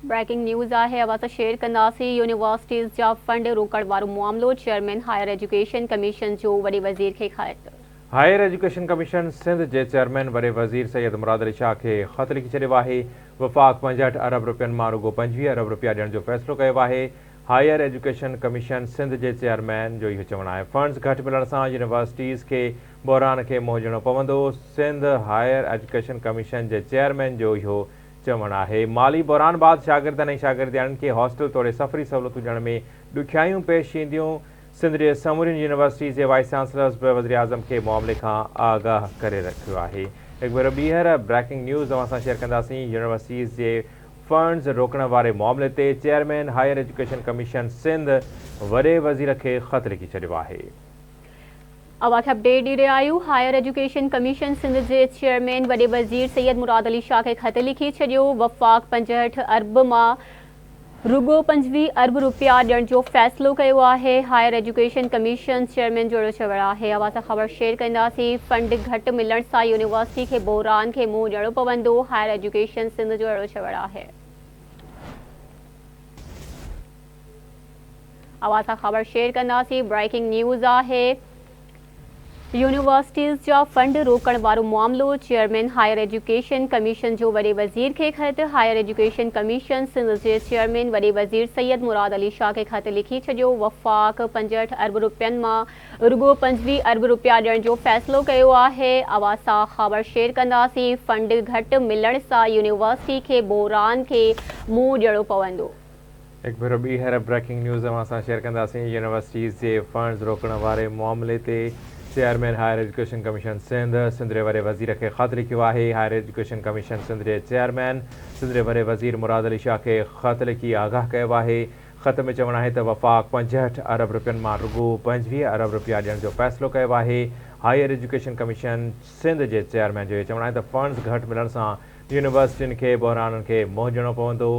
Breaking news آهي اوهان سان شيئر ڪنداسين يونيورسٽيز جا فنڊ روڪڻ وارو معاملو چيئرمين هائير ايجوڪيشن ڪميشن جو وڏي وزير کي خط. هائير ايجوڪيشن ڪميشن سنڌ جي چيئرمين وڏي وزير سيد مراد علي شاهه کي خط لکي ڇڏيو آهي. وفاق 65 ارب رپين مان رڳو 25 ارب رپيا ڏيڻ جو فيصلو ڪيو آهي. هائير ايجوڪيشن ڪميشن سنڌ جي چيئرمين جو اهو چوڻ آهي فنڊز گهٽ ملڻ سان يونيورسٽيز کي بحران کي منهن ڏيڻو پوندو. سنڌ هائير ايجوڪيشن ڪميشن جي چيئرمين جو اهو چوڻ آهي. مالي بحران بعد شاگردن ۽ شاگردياڻين کي هاسٽل توڙي سفري سهولتون ڏيڻ ۾ ڏکيائيون پيش اينديون. سنڌ جي سمورين يونيورسٽيز جي وائيس چانسلرز به وزيراعظم کي معاملي کان آگاهه ڪري رکيو آهي. هڪ ڀيرو ٻيهر بريڪنگ نيوز اوهان سان شيئر ڪنداسين يونيورسٽيز جي فنڊز روڪڻ واري معاملي تي chairman higher education commission Sindh وڏي وزير کي خط لکي ڇڏيو آهي. اوهان کي اپڊيٽ ڏئي رهيا آهيون هائير ايجوڪيشن ڪميشن سنڌ جي چيئرمين وڏي وزير سيد مراد علي شاهه کي خط لکي ڇڏيو وفاق 65 ارب مان رڳو 25 ارب روپيا ڏيڻ جو فيصلو ڪيو آهي هائير ايجوڪيشن ڪميشن چيئرمين جو اهڙو چوڻ آهي اوهان سان خبر شيئر ڪنداسين فنڊ گهٽ ملڻ سان يونيورسٽي کي بحران کي منهن ڏيڻو پوندو هائير ايجوڪيشن سنڌ جو اهڙو چوڻ آهي. اوهان سان خبر شيئر ڪنداسين بريڪنگ نيوز آهي يونيورسٽيز جا فنڊ روڪڻ وارو معاملو چيئرمين هائير ايجوڪيشن ڪميشن جو وڏي وزير کي خط هائير ايجوڪيشن ڪميشن سنڌ جي چيئرمين وڏي وزير سيد مراد علي شاهه کي خط لکي ڇڏيو وفاق 65 ارب روپين مان رڳو 25 ارب روپيا ڏيڻ جو فيصلو ڪيو آهي اوهان سان خبر شيئر ڪنداسين فنڊ گهٽ ملڻ سان يونيورسٽي کي بحران کي منهن ڏيڻو پوندو. هڪ ڀيرو ٻيهر بريڪنگ نيوز اوهان سان شيئر ڪنداسين يونيورسٽيز جي فنڊز روڪڻ واري معاملي تي chairman higher education commission Sindh Sindh جي وڏي وزير کي خط لکيو آهي هائير ايجوڪيشن ڪميشن سنڌ جي چيئرمين سنڌ جي وڏي وزير مراد علي شاهه کي خط لکي آگاهه ڪيو آهي خط ۾ چوڻ آهي ته وفاق 65 ارب رپين مان رڳو 25 ارب رپيا ڏيڻ جو فيصلو ڪيو آهي هائير ايجوڪيشن ڪميشن سنڌ جي چيئرمين جو اهو چوڻ آهي ته فنڊز گهٽ ملڻ سان يونيورسٽين کي بحرانن کي منهن ڏيڻو پوندو،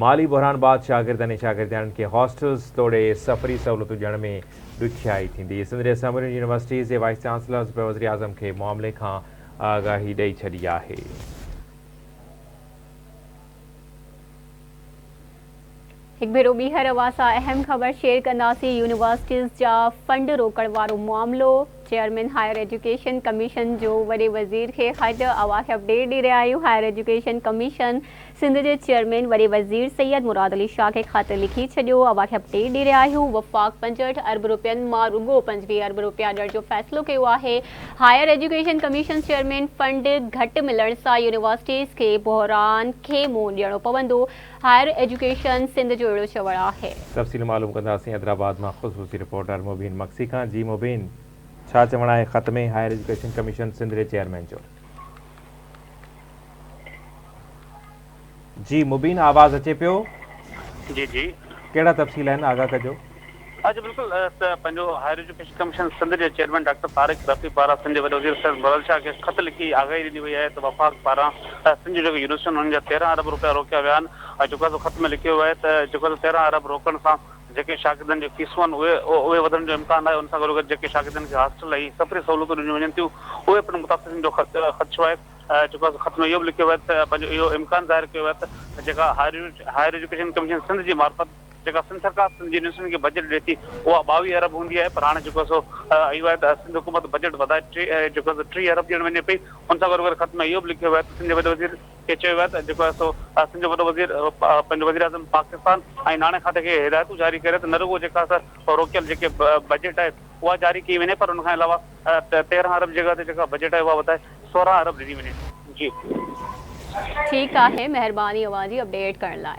مالي بحران بعد شاگردن ۽ شاگردياڻين کي هاسٽلز توڙي سفري سهولتون ڏيڻ ۾ ڏکيائي ٿيندي. سنڌ جي سمورين يونيورسٽيز جي وائيس چانسلرز به وزيراعظم کي معاملي کان آگاهي ڏئي ڇڏي آهي. هڪ ڀيرو ٻيهر اوهان سان اهم خبر شيئر ڪنداسين يونيورسٽيز جا فنڊ روڪڻ وارو معاملو چيئرمين هائير ايجوڪيشن ڪميشن جو وڏي وزير کي خط اوهان کي اپڊيٽ ڏئي رهيا آهيون هائير ايجوڪيشن ڪميشن سنڌ جي چيئرمين وڏي وزير سيد مراد علي شاهه کي خط لکي ڇڏيو اوهان کي اپڊيٽ ڏئي رهيا آهيون وفاق 65 ارب روپين مان رڳو 25 ارب روپيا ڏيڻ جو فيصلو ڪيو آهي higher education commission chairman fund گهٽ ملڻ سان يونيورسٽيز کي بحران کي منهن ڏيڻو پوندو هائير ايجوڪيشن سنڌ جو اهڙو چوڻ آهي. تفصيل معلوم ڪنداسين حيدرآباد مان خصوصي رپورٽر مبين مگسي کان جي مبين ڇا چوڻ آهي خط ۾ هائير ايجوڪيشن ڪميشن سنڌ جي چيئرمين جو. جي مبين آواز اچي پيو. جي جي. ڪهڙا تفصيل آهن آگاهه ڪجو. اڄ بلڪل ته پنهنجو هائير ايجوڪيشن ڪميشن سنڌ جي چيئرمين ڊاڪٽر طارق رفيع پاران سنڌ جي وڏي وزير سيد مراد شاهه کي خط لکي آگاهي ڏني وئي آهي ته وفاق پاران سنڌ جون جيڪي يونيورسٽيون آهن انهن جا 13 ارب روپيا روڪيا ويا آهن ۽ جيڪو آهي سو خط ۾ لکيو ويو آهي ته جيڪو آهي سو 13 ارب روڪڻ سان جيڪي شاگردن جون فيسون آهن اهي اهي وڌڻ جو امڪان آهي ان سان گڏوگڏ جيڪي شاگردن کي هاسٽل ۽ سفري سهولتون ڏنيون وڃن ٿيون اهي پڻ متاثر ٿيڻ جو خدشو آهي جيڪو آهي سو خط ۾ اهو به لکيو ويو آهي ته پنهنجو اهو امڪان ظاهر ڪيو ويو آهي ته جيڪا هائير ايجوڪيشن ڪميشن سنڌ جي معرفت جيڪا سنڌ سرڪار سنڌ جي يونيورسٽين کي بجيٽ ڏئي ٿي اها 22 ارب هوندي آهي پر هاڻي جيڪو سو اهو آهي ته سنڌ حڪومت بجيٽ وڌائي ٽي جيڪو سو 30 ارب ڏيڻ وڃي پئي ان سان گڏوگڏ خط ۾ اهو به لکيو ويو آهي ته سنڌ جي وڏي وزير کي چيو ويو آهي ته جيڪو آهي سو سنڌ جو وڏو وزير پنهنجو وزيراعظم پاڪستان ۽ ناڻي کاتي کي هدايتون جاري ڪري ته نه رڳو جيڪا سا روڪيل جيڪي بجيٽ آهي اها جاري ڪئي وڃي پر ان کان علاوه 13 ارب جي جڳهه تي جيڪا بجيٽ آهي اها وڌائي 16 ارب ڏني وڃي جي. ٺيڪ آهي مهرباني اوهان جي اپڊيٽ ڪرڻ لاء.